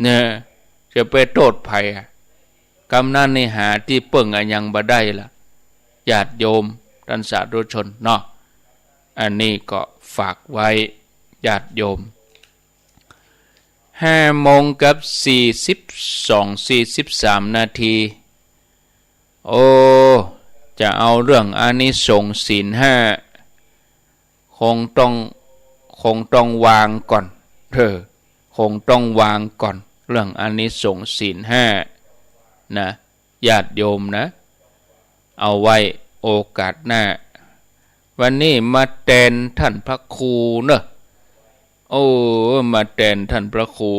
แน่ จะไปโต้ษใผอะ กำนั้นนี่หาตี้เปิ้งอะยังบ่ได้ละ ญาติโยม ต้านสาธุชนเนาะ อันนี้ก็ฝากไว้ ญาติโยม ห้าโมงกับสี่สิบสอง สี่สิบสามนาที โอ้ จะเอาเรื่องอานิสงส์ศีลห้า คงต้อง คงต้องวางก่อน เออ คงต้องวางก่อน เรื่องอานิสงส์ศีลห้านะ ญาติโยมนะ เอาไว้โอกาสหน้า วันนี้มาแตนต้านพระครูเนอะ โอ้ มาแตนต้านพระครู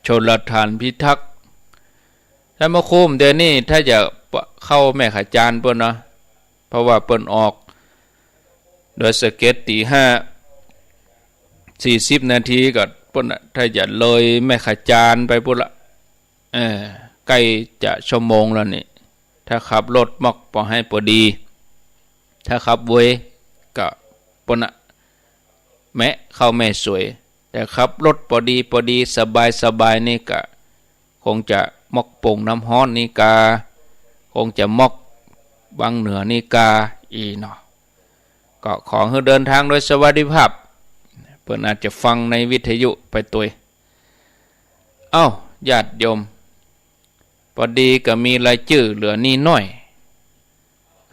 ชลธารพิทักษ์ ต้านพระครูเดี๋ยวนี้ถ้าจะเข้าแม่ขจานเปิ้นเนาะ เพราะว่าเปิ้นออกโดยสะเก็ดตี๋ห้า สี่สิบนาทีก็เปิ้นน่ะ ถ้าจะเลยแม่ขจานไปปู้นละ เออ ใก้จะชั่วโมงแล้วนี่ ถ้าขับรถมอกปอหื้อปอดี ถ้าขับเวยก็ปู้นน่ะ แมะเข้าแม่สวย แต่ขับรถปอดีปอดี สบายสบายนี่ก็ คงจะมอกโป่งน้ำฮ้อนนี่กา คงจะมอกวังเหนือนี่กา อี้เนาะ ก็ขอหื้อเดินทางโดยสวัสดิภาพ เปิ้นอาจจะฟังในวิทยุไปตวย เอ้า ญาติโยม ปอดีก็มีรายจื้อเหลือนิดหน้อย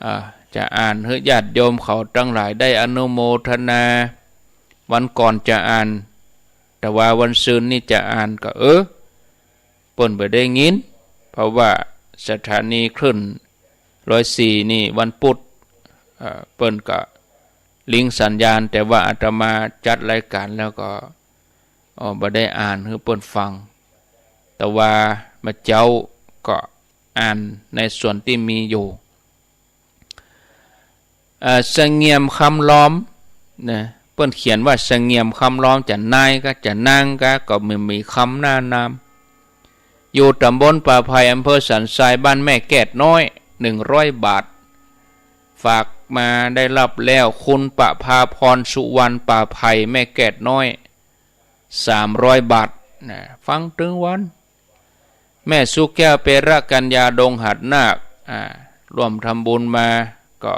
อ่า จะอ่านหื้อญาติโยมเขาตังหลายได้อนุโมทนา วันก่อนจะอ่าน แต่ว่าวันซืนนี่จะอ่านก็ เออ เปิ้นบ่ได้ยิน เพราะว่าสถานีคลื่นร้อยสี่นี่วันพุธ เอ่อ เปิ้นก็ลิงก์สัญญาณ แต่ว่าอาตมาจัดรายการแล้วก็ อ้อ บ่ได้อ่านหื้อเปิ้นฟัง แต่ว่าบ่าเจ๊าก็อ่านในส่วนตี้มีอยู่ เอ่อ เสงี่ยมคำล้อม นะ เปิ้นเขียนว่าเสงี่ยมคำล้อม จะนายกา จะนางกา ก็บ่มีกำหน้านาม อยู่ตำบลป่าไผ่ อำเภอสันทราย บ้านแม่แก้ดน้อย หนึ่งร้อยบาท ฝากมา ได้ฮับแล้ว คุณประภาพร สุวรรณ ป่าไผ่ แม่แก้ดน้อย สามร้อยบาท นะ ฟังตึงวัน แม่สุแก้ว เประกัญญา ดงหาดนาค อ่า ร่วมทำบุญมา ก็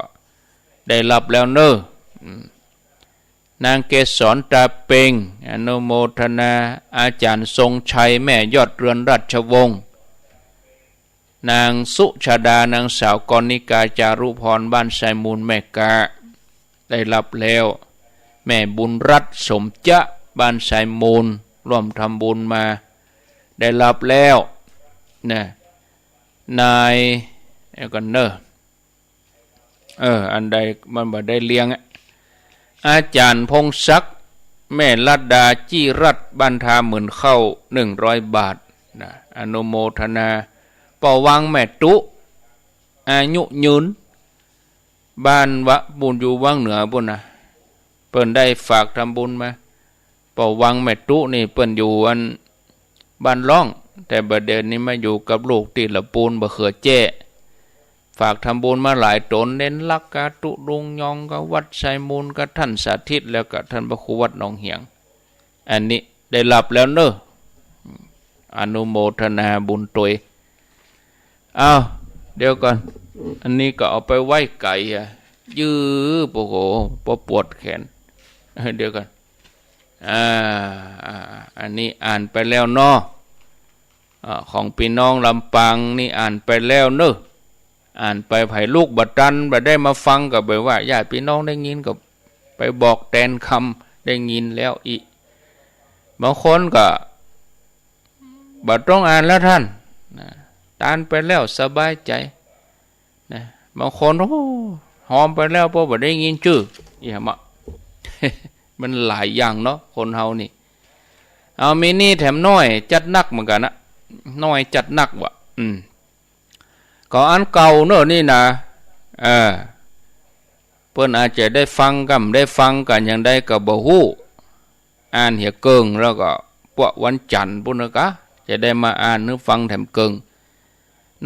ได้ฮับแล้วเน่อ อืม นางเกสร ตาเปง อนุโมทนา อาจ๋ารย์ทรงชัย แม่ยอดเรือนราชวงศ์ นางสุชาดา นางสาวกรณิกา จารุพร บ้านทรายมูล แม่กา ได้ฮับแล้ว แม่บุญรัตน์ สมจะ บ้านทรายมูล ร่วมทำบุญมา ได้ฮับแล้ว นะ นาย เดี๋ยวก่อนเน่อ เออ อันใดมันบ่ได้เรียงอะ อาจ๋ารย์พงศักดิ์ แม่ลัดดา จิรัตน์ บ้านท่าหมื่นเข้า หนึ่งร้อยบาท นะ อนุโมทนา ป้อวัง แม่ตุ๊ อายุยืน บ้านวะบุญ อยู่วังเหนือปู้นนะ เปิ้นได้ฝากทำบุญมา ป้อวัง แม่ตุ๊นี่เปิ้นอยู่อันบ้านล่อง แต่บ่าเดี่ยวนี้มาอยู่กับลูกตี้ละปูนบ่าเขือแจ้ ฝากทำบุญมาหลายต๋น เน้นลักกา ตุ๊ลุงยอง กาวัดทรายมูล กาต้านสาธิต แล้วก็ต้านพระครูวัดหนองเหียง อันนี้ได้ฮับแล้วเน่อ อนุโมทนาบุญตวย อ้าว เดี๋ยวก่อน อันนี้ก็เอาไปไว้ไก๋อะ ยื้อ โอ้โห ปวดแขน เดี๋ยวก่อน อ่า อ่า อันนี้อ่านไปแล้วเนาะ อ่า ของปี้น้องลำปางนี่อ่านไปแล้วเน่อ อ่านไป ใผลูกบ่ตัน บ่ได้มาฟังก็บ่ว่า ญาติปี้น้องได้ยินก็ไปบอกแตนกำ ได้ยินแล้วอี้ บางคนก็ บ่ต้องอ่านแล้วต้าน นะ ตันไปแล้วสบายใจ๋ นะ บางคน โอ้ ฮอมไปแล้ว ป้อบ่ได้ยินจื้อ อี้หามา มันหลายอย่างเนาะ คนเฮานี่ เอา มีนี่แถมน้อยจัดหนักเหมือนกั๋นนะ น้อยจัดหนักว่ะ อืม ก็อันเก่าเน่อนี่นะ เออ เปิ้นอาจจะได้ฟังกาบ่ได้ฟังกั๋นอย่างใดก็บ่ฮู้ อ่านเหียเกิ่ง แล้วก็ปวกวันจันทร์ปู้นนะกา จะได้มาอ่านหื้อฟังแถมเกิ่ง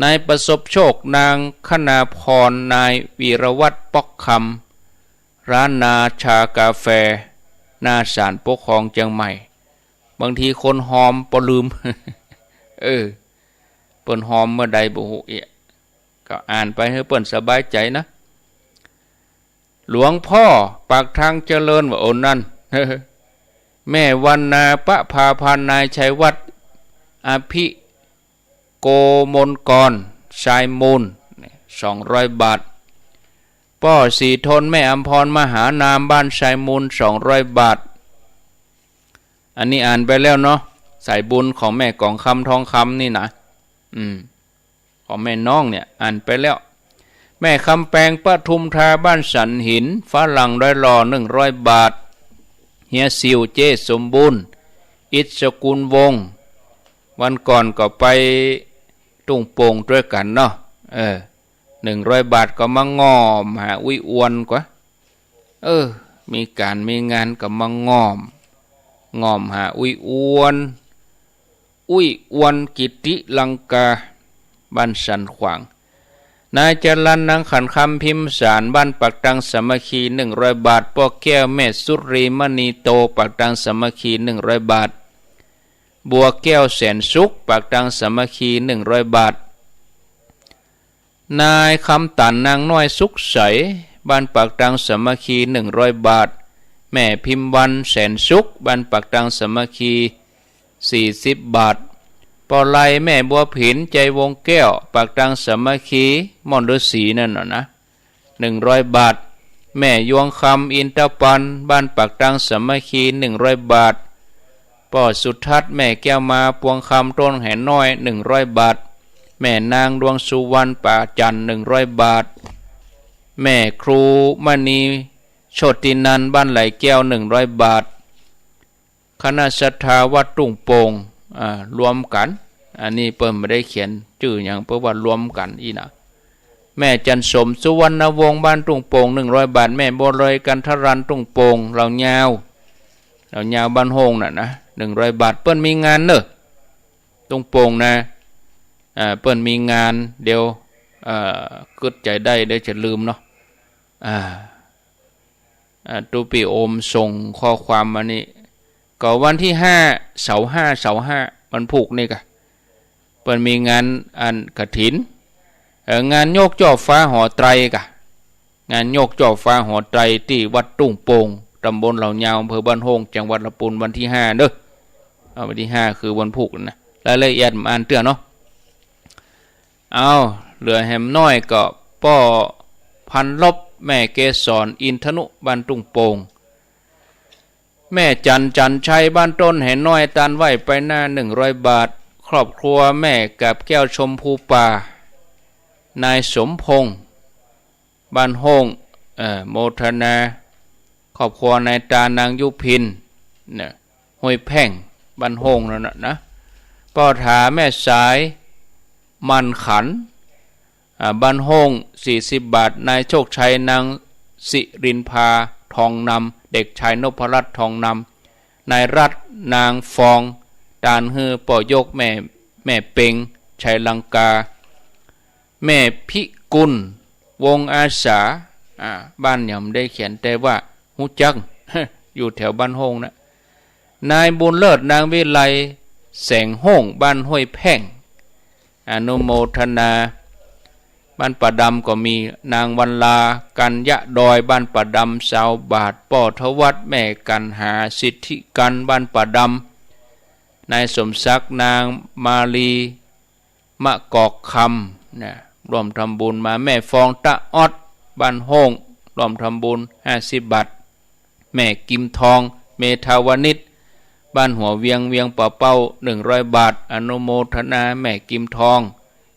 นายประสบโชค นางคณาพร นายวีรวัฒน์ ป๊อกคำ ร้านนาชากาแฟ หน้าศาลปกครองเจียงใหม่ บางทีคนฮอมปอลืม เออ เปิ้นฮอมเมื่อใดบ่ฮู้เอีย ก็อ่านไปหื้อเปิ้นสบายใจ๋นะ หลวงพ่อปากทางเจริญว่า โอ้ นั่น แม่วรรณา ประภาพันธ์ นายชัยวัฒน์ อภิโกมลกร ทรายมูล สองร้อยบาท ป้อศรีทน แม่อำพร มหานาม บ้านทรายมูล สองร้อยบาท อันนี้อ่านไปแล้วเนาะ สายบุญของแม่กองคำทองคำนี่นะ อืม ของแม่น้องเนี่ยอ่านไปแล้ว แม่คำแปง ปทุมธา บ้านสันหิน ฝรั่งดอยหล่อ หนึ่งร้อยบาท เฮียสิว เจ๊สมบูรณ์ อิศกุลวงศ์ วันก่อนก็ไปตุ้งโป่งตวยกั๋นเนาะ เออ หนึ่งร้อยบาท ก็มาง่อมหาอุ๊ยอวนกว่า เออ มีก๋านมีงานก็มาง่อม ง่อมหาอุ๊ยอวน อุ๊ยอวนกิติลังกา บ้านสันขวาง นายจรัญ นางขันคำ พิมสาร บ้านปากตังสามัคคี หนึ่งร้อยบาท ป้อแก้ว แม่สุรีมณีโต ปากตังสามัคคี หนึ่งร้อยบาท บัวแก้ว แสนสุข ปากตังสามัคคี หนึ่งร้อยบาท นายคำตัน นางน้อยสุขใส บ้านปากตังสามัคคี หนึ่งร้อยบาท แม่พิมพ์วัน แสนสุข บ้านปากตังสามัคคี สี่สิบบาท ป้อไล แม่บัวผิน ใจวงแก้ว ปากตังสามัคคี ม่อนฤๅษีนั่นน่ะนะ หนึ่งร้อยบาท แม่ยวงคำ อินทปัน บ้านปากตังสามัคคี หนึ่งร้อยบาท ป้อสุทัศน์ แม่แก้วมา ปวงคำ ต้นแหน้อย หนึ่งร้อยบาท แม่นางดวงสุวรรณ ป่าจันทน์ หนึ่งร้อยบาท แม่ครูมณี โชตินันท์ บ้านไหลแก้ว หนึ่งร้อยบาท คณะศรัทธาวัดทุ่งโป่ง อ่า รวมกั๋น อันนี้เปิ้นบ่ได้เขียนจื้อหยัง เปิ้นว่ารวมกั๋นอี้นะ แม่จันทร์สม สุวรรณวงศ์ บ้านทุ่งโป่ง หนึ่งร้อยบาท แม่บัวลอย กันทรัน ทุ่งโป่ง เหล่ายาว เหล่ายาวบ้านโฮ่งน่ะนะ หนึ่งร้อยบาท เปิ้นมีงานเน่อ ทุ่งโป่งนะ อ่า เปิ้นมีงาน เดี๋ยว เอ่อ กึ๊ดใจ๋ได้ เดี๋ยวจะลืมเนาะ อ่า อ่า ตุ๊ปี้โอมส่งข้อความมานี่ ก็วันตี้ห้า เสาร์ห้า เสาร์ห้า วันพูกนี่ก่ะ เปิ้นมีงานอันกฐิน เอ่อ งานยกจ้อฟ้าหอไตรก่ะ งานยกจ้อฟ้าหอไตรตี้วัดทุ่งโป่ง ตำบลเหล่ายาว อำเภอบ้านโฮ่ง จังหวัดลำพูน วันตี้ห้าเน่อ เอา วันตี้ห้าคือวันพูกนะ รายละเอียดบ่อ่านเตื้อเนาะ เอา เหลือแหมน้อยก็ป้อพันลบ แม่เกสร อินทนุ บ้านทุ่งโป่ง แม่จันทร์ จันทร์ชัย บ้านต้นแหน้อย ตานไหว้ไปหน้า หนึ่งร้อยบาท ครอบครัวแม่กาบแก้ว ชมพูป่า นายสมพงษ์ บ้านโฮ่ง เอ่อ โมทนา ครอบครัวนายตานางยุพิน เนี่ย ห้วยแพ่ง บ้านโฮ่งนั่นน่ะนะ ป้อถาแม่สาย มันขัน อ่า บ้านโฮ่ง สี่สิบบาท นายโชคชัย นางสิรินภา ทองนำ เด็กชายนพรัตน์ ทองนำ นายรัตน์ นางฟอง ตานหื้อป้อยก แม่ แม่เปง ชัยลังกา แม่พิกุล วงอาสา อ่า บ้านยังบ่ได้เขียน แต่ว่าฮู้จัก อยู่แถวบ้านโฮ่งนะ นายบุญเลิศ นางวิไล แสงโฮ่ง บ้านห้วยแพ่ง อนุโมทนา บ้านป่าดำก็มี นางวันลา กัญญะดอย บ้านป่าดำ ซาวบาท ป้อทวัฒน์ แม่กัณหา สิทธิกัน บ้านป่าดำ นายสมศักดิ์ นางมาลี มะกอกคำ นะ ร่วมทำบุญมา แม่ฟอง ตะออด บ้านโฮ่ง ร่วมทำบุญ ห้าสิบบาท แม่กิมทอง เมธาวนิช บ้านหัวเวียง เวียงป่าเป้า หนึ่งร้อยบาท อนุโมทนา แม่กิมทอง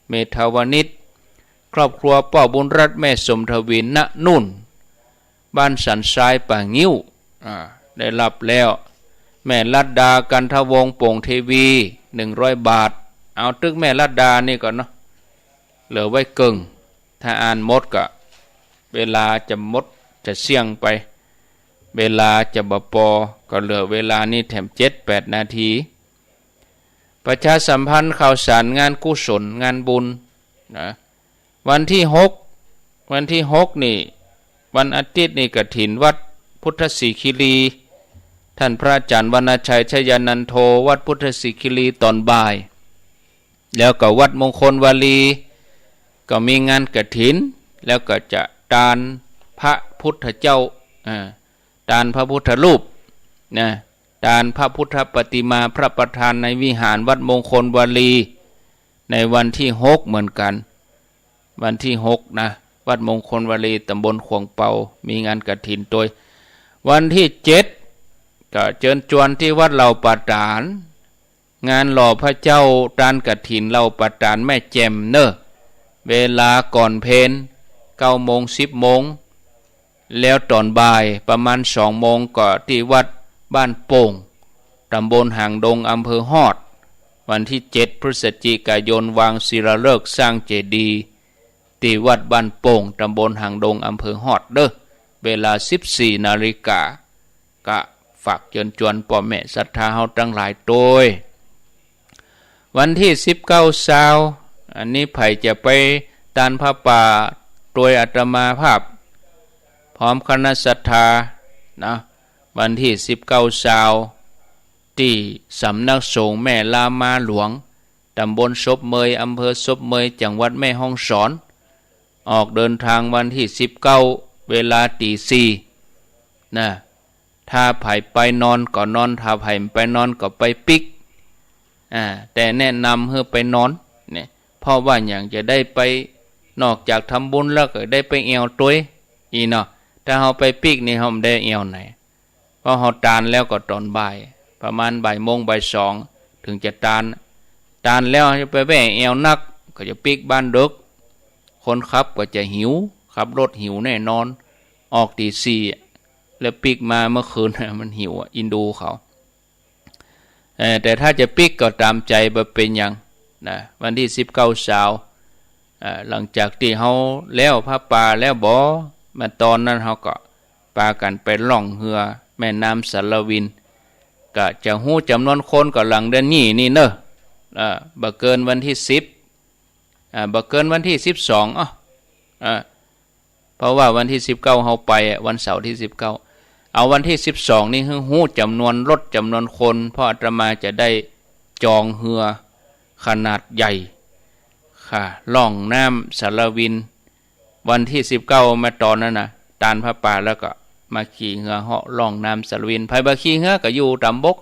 เมธาวนิช ครอบครัวป้อบุญรัตน์ แม่สมทวิน ณ นุ่น บ้านสันทรายป่างิ้ว อ่า ได้รับแล้ว แม่ลัดดา กันทวงศ์ โป่งเทวี หนึ่งร้อยบาท เอาตึกแม่ลัดดานี่ก่อนเนาะ เหลือไว้เกิ่ง ถ้าอ่านหมดก็เวลาจะหมด จะเสี้ยงไป เวลาจะบ่ปอ ก็เหลือเวลานี่แถมเจ็ดแปดนาที ประชาสัมพันธ์ข่าวสารงานกุศล งานบุญนะ วันตี้หก วันตี้หกนี่ วันอาทิตย์นี่กฐินวัดพุทธศรีคีรี ต้านพระอาจ๋ารย์วรรณชัย ชยานันโท วัดพุทธศรีคีรี ต๋อนบ่าย แล้วก็วัดมงคลวารี ก็มีงานกฐิน แล้วก็จะตานพระพุทธเจ้า อ่า ตานพระพุทธรูป นะ ตานพระพุทธปฏิมาพระประธานในวิหารวัดมงคลวารี ในวันตี้หกเหมือนกั๋น วันตี้หกนะ วัดมงคลวารี ตำบลขวงเปา มีงานกฐินตวย วันตี้เจ็ด ก็เจิญจวนตี้วัดเหล่าป่าต๋าน งานหล่อพระเจ้า ตานกฐินเหล่าป่าต๋านแม่แจ่มเน่อ เวลาก่อนเพล เก้าโมง สิบโมง แล้วต๋อนบ่ายประมาณสองโมง ก็ตี้วัดบ้านโป่ง ตำบลหางดง อำเภอฮอด วันตี้เจ็ดพฤศจิกายน วางศิลาฤกษ์สร้างเจดีย์ ตี้วัดบ้านโป่ง ตำบลหางดง อำเภอฮอดเน่อ เวลาสิบสี่นาฬิกา ก็ฝากเจิญจวนป้อแม่ศรัทธาเฮาตังหลายตวย วันตี้สิบเก้า ซาว อันนี้ใผจะไปตานผ้าป่าตวยอาตมาภาพ พร้อมคณะศรัทธานะ วันตี้สิบเก้า ซาว ตี้สำนักสงฆ์แม่ลามาหลวง ตำบลศพเมย อำเภอศพเมย จังหวัดแม่ฮ่องสอน ออกเดินทางวันตี้สิบเก้า เวลาตี๋สี่ นะ ถ้าใผไปนอนก็นอน ถ้าใผบ่ไปนอนก็ไปปิ๊ก อ่า แต่แนะนำหื้อไปนอนเนี่ย เพราะว่าหยัง จะได้ไป นอกจากทำบุญแล้วก็ได้ไปแอ่วตวย อี้เนาะ ถ้าเฮาไปปิ๊กนี่เฮาบ่ได้แอ่วไหน เพราะเฮาตานแล้วก็ต๋อนบ่าย ประมาณบ่ายโมงบ่ายสอง เถิงจะตาน ตานแล้วจะไปแว่แอ่วนัก ก็จะปิ๊กบ้านเดิ็ก คนขับก็จะหิว ขับรถหิวแน่นอน ออกตี๋สี่ แล้วปิ๊กมาเมื่อคืน มันหิวอะ อินดูเขา เอ่อ แต่ถ้าจะปิ๊กก็ต๋ามใจ๋ บ่เป๋นหยังนะ วันตี้สิบเก้าเช้า อ่า หลังจากตี้เฮาแล้วผ้าป่าแล้วบ่ มาต๋อนนั้นเฮาก็ปากั๋นไปล่องเฮือแม่น้ำสาละวิน ก็จะฮู้จ๋ำนวนคนก็หลังเดือนนี้นี่เนาะ อ่า บ่เกินวันตี้สิบ อ่า บ่เกินวันตี้สิบสอง อ้อ อ่า เพราะว่าวันตี้สิบเก้าเฮาไปอะ วันเสาร์ตี้สิบเก้า เอาวันตี้สิบสองนี่หื้อฮู้จ๋ำนวนรถจ๋ำนวนคน เพราะอาตมาจะได้จองเฮือขนาดใหญ่ ค่ะ ล่องน้ำสาละวิน วันตี้สิบเก้ามาต๋อนนั้นนะ ตานผ้าป่าแล้วก็มาขี่เฮือเหาะล่องน้ำสาละวิน ใผบ่ขี่เฮือก็อยู่ต๋ามบก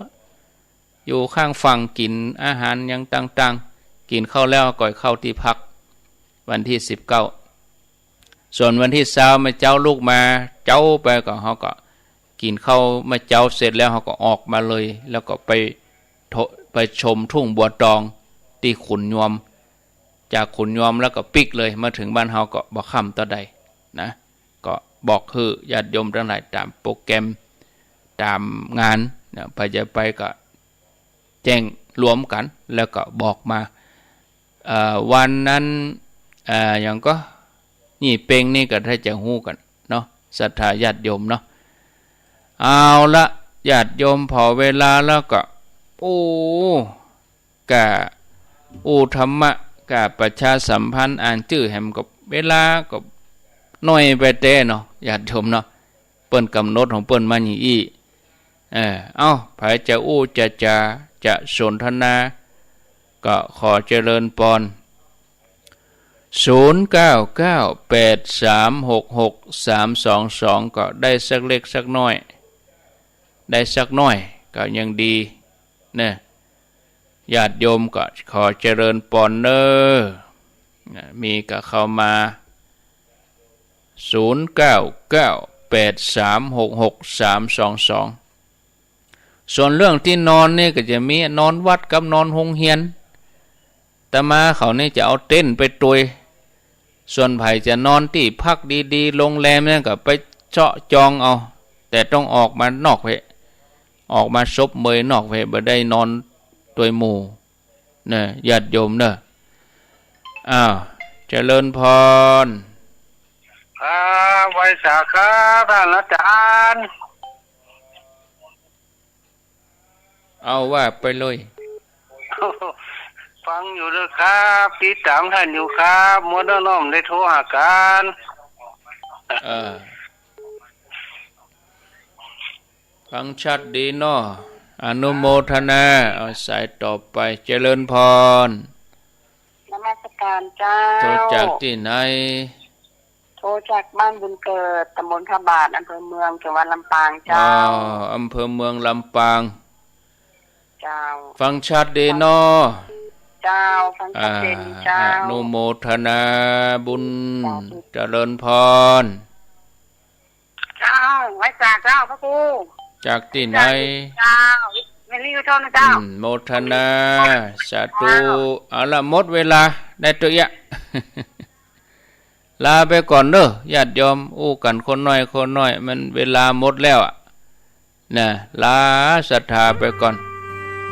อยู่ข้างฝั่งกิ๋นอาหารหยังต่างๆ กิ๋นข้าวแล้วก็เข้าตี้พัก วันตี้สิบเก้า ส่วนวันตี้ซาวมื้อเจ๊าลุกมาเจ๊าไปก็ เฮาก็กิ๋นข้าวมื้อเจ๊าเสร็จแล้วเฮาก็ออกมาเลย แล้วก็ไปโท ไปชมทุ่งบัวตองตี้ขุนยวม จากขุนยวมแล้วก็ปิ๊กเลย มาเถิงบ้านเฮาก็บ่ค่ำเต้าใดนะ ก็บอกหื้อญาติโยมตังหลายต๋ามโปรแกรม ต๋ามงานนะ ใผจะไปก็แจ้งรวมกั๋น แล้วก็บอกมา เอ่อ วันนั้น เอ่อ หยังก็ ยี่เป็งนี่ก็ถ้าจะฮู้กั๋นเนาะ ศรัทธาญาติโยมเนาะ เอาละ ญาติโยม ผ่อเวลาแล้วก็ โอ้ ก้าอู้ธรรมะ ก้าประชาสัมพันธ์ อ่านจื้อแหมก็เวลาก็น้อยไปแต๊เนาะ ญาติโยมเนาะ เปิ้นก๋ำหนดของเปิ้นมาอย่างอี้ เออ เอ้า ใผจะอู้จะจ๋าจะสนทนา ก็ขอเจริญปอน ศูนย์เก้าเก้า แปดสามหกหก สามสองสอง ก็ได้สักเล็กสักน้อย ได้สักน้อยก็ยังดีเน่อ ญาติโยมก็ขอเจริญปอนเน่อ นะ มีก็เข้ามา ศูนย์เก้าเก้า แปดสามหกหก สามสองสอง ส่วนเรื่องตี้นอนนี่ก็จะมีนอนวัดกับนอนโฮงเฮียน อาตมาเขานี่จะเอาเต็นท์ไปตวย ส่วนใผจะนอนตี้พักดีๆ โฮงแรมเนี่ยก็ไปเซาะจองเอา แต่ต้องออกมานอกเพะ ออกมาซบเมยนอกเพะ บ่ได้นอนตวยหมู่เน่อ ญาติโยมเน่อ อ้าว เจริญพร ครับ ไหว้สาครับ ต้านอาจ๋ารย์ เอาว่าไปเลย ฟังอยู่เน่อครับ ติดต๋ามต้านอยู่ครับ มัวน้อมได้โทรหากั๋น เออ ฟังชัดดีเนาะ อนุโมทนา เอาสายต่อไป เจริญพร นมัสการเจ้า โทรจากตี้ไหน โทรจากบ้านบุญเกิด ตำบลพระบาท อำเภอเมือง จังหวัดลำปางเจ้า อ๋อ อำเภอเมืองลำปาง เจ้า ฟังชัดดีเนาะ เจ้า ฟังชัดเจนดีเจ้า อ่า อนุโมทนาบุญ สาธุ เจริญพร เจ้า ไหว้สาเจ้าพระครู จากตี้ไหน เจ้า แม่ลิ้วเท่านั้นเจ้า อืม โมทนา สาธุ เจ้า เอาละ หมดเวลา ได้ตัวเอี้ย ลาไปก่อนเน่อ ญาติโยม อู้กั๋นคนน้อยคนน้อย มันเวลาหมดแล้วอะ นะ ลาศรัทธาไปก่อน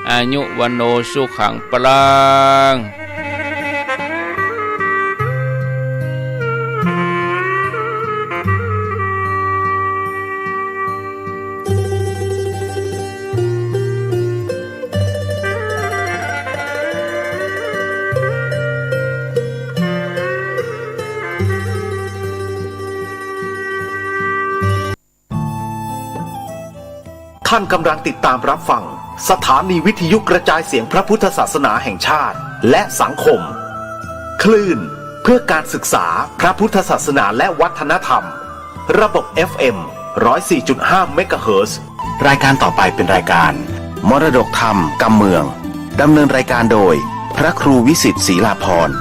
อายุ วัณโณ สุขัง พลัง ท่านกำลังติดตามรับฟังสถานีวิทยุกระจายเสียงพระพุทธศาสนาแห่งชาติ และสังคม คลื่นเพื่อการศึกษาพระพุทธศาสนาและวัฒนธรรม ระบบ เอฟ เอ็ม ร้อยสี่จุดห้า เมกะเฮิรตซ์ รายการต่อไปเป็นรายการมรดกธรรมกำเมือง ดำเนินรายการโดยพระครูวิสิทธิ์ ศรีลาภรณ์